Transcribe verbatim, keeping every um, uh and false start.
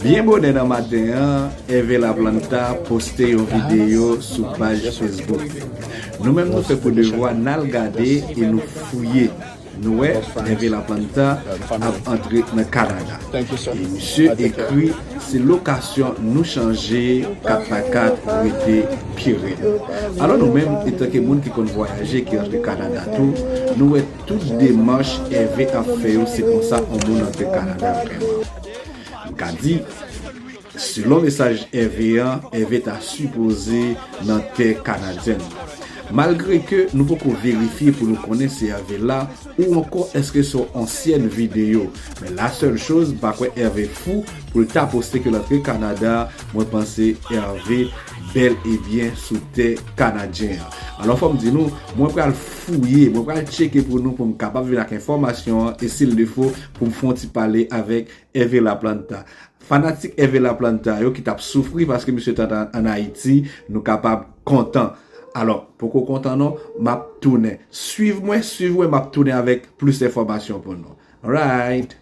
Byen bonè nan maten an, Hervé Laplanta poste yon videyo sou paj Facebook. Nou menm nou fè pou devwa n al gade e nou fouye. Nou wè Hervé Laplanta ap antre nan Kanada. E misye ekri, se lokasyon nou chanje, kat pa kat rete pye rèd. Alò nou menm, etanke moun ki konn vwayaje, ki antre Kanada tou, nou wè tout demach Hervé ap fè yo, se konsa yon moun antre Kanada vrèman. M ka di, selon mesaj Hervé an, Hervé ta sipoze nan tè kanadyèn. Malgre ke nou poko verifye pou nou konnen si Hervé la, ou ankò èske se yon ansyèn videyo. Men la sèl choz, m pa kwè Hervé fou pou l ta poste ke l antre Kanada, mwen panse Hervé bèl e byen sou tè kanadyen an. Alò fò m di nou, mwen pral fouye, mwen pral tcheke pou nou pou m kapab vin ak enfòmasyon an e si l defo pou m fè yon ti pale avèk Hervé Laplanta. Fanatik Hervé Laplanta yo ki t ap soufri paske misye t antre ann Ayiti, nou kapab kontan. Alò, poko kontan non, m ap tounen. Swiv mwen, swiv mwen, m ap tounen avèk plis enfòmasyon pou nou. Alright.